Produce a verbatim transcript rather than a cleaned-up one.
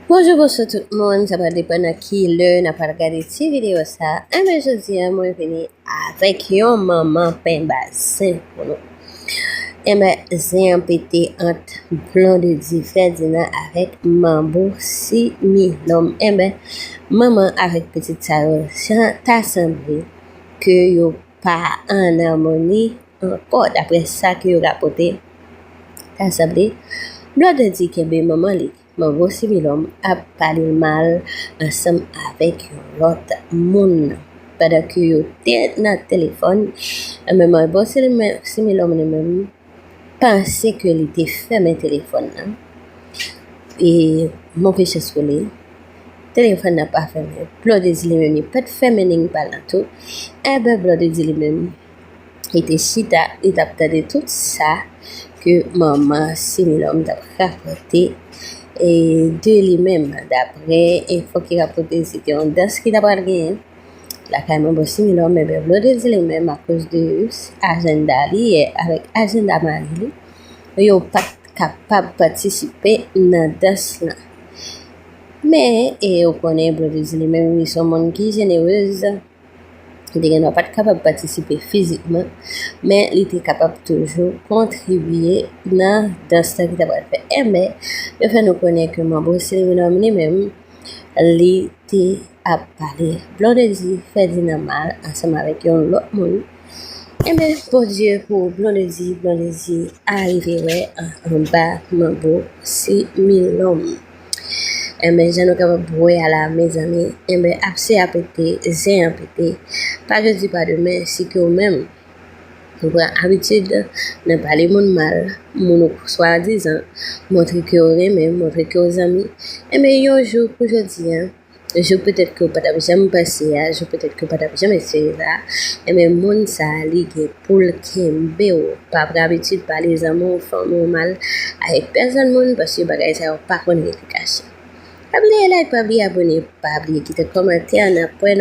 Bonjou, bonswa tout moun. Sa pral depann nan ki lè n ap pral gade ti videyo sa. Enben, jodi a, mwen vini avèk yon manman pen bazen pou nou. Enben, zen an pete ant Blondedy Ferdinand avèk Manbo Similòm. Enben, manman avèk pitit sa yo, jan ta sanble ke yo pa an amoni ankò, daprè sa ke yo rapòte. Ta sanble Blondedy kenbe manman li, Manbo Similòm, ap pale l mal ansanm avèk yon lòt moun. Pandan ke yo te nan telefòn, enben, Manbo Similòm li menm panse ke li te fèmen telefòn nan. E move chans pou li, telefòn nan pa fèmen. Blondedy li menm, li pa t fèmen ling pa l nan tou. Enben, Blondedy li menm, li te chita, li t ap tande tout sa ke manman Similòm t ap rapòte, e, de li menm. Daprè enfo ki rapòte, se te yon dans ki t ap pral genyen lakay Manbo Similòm, enben, Blondedy li menm, akoz de ajanda li, e, avèk ajanda mari li, yo pa t kapab patisipe nan dans lan. Men, e, ou konnen, Blondedy li menm, li se yon moun ki jenerez. Li te gendwa pa t kapab patisipe fizikman, men li te kapab toujou kontribye nan dans lan ki t ap pral fèt. Enben, yo fè nou konnen ke Manbo Similòm li menm, li te ap pale Blondedy Ferdinand mal ansanm avèk yon lòt moun. Enben, Bondye pou Blondedy, Blondedy arive wè an, anba Manbo Similòm. Enben, jan nou kapab wè a la, mezanmi, enben, apse a pete, zen an pete. Pa jodi, pa demen, si ke ou menm, ou pran abitid nan pale moun mal, moun ou swadizan montre ke ou renmen, montre ke ou zanmi, enben, yon jou pou jodi a, jou petèt ke ou pa t ap janm panse a, jou petèt ke ou pa t ap janm espere sa, enben, moun sa a, li gen pou l kenbe w. Pa pran abitid pale zanmi w, fanmi w mal avèk pèsonn moun, paske bagay sa yo pa konn rete kache. Pa bliye like, pa bliye abone, pa bliye kite kòmantè, n ap wè nan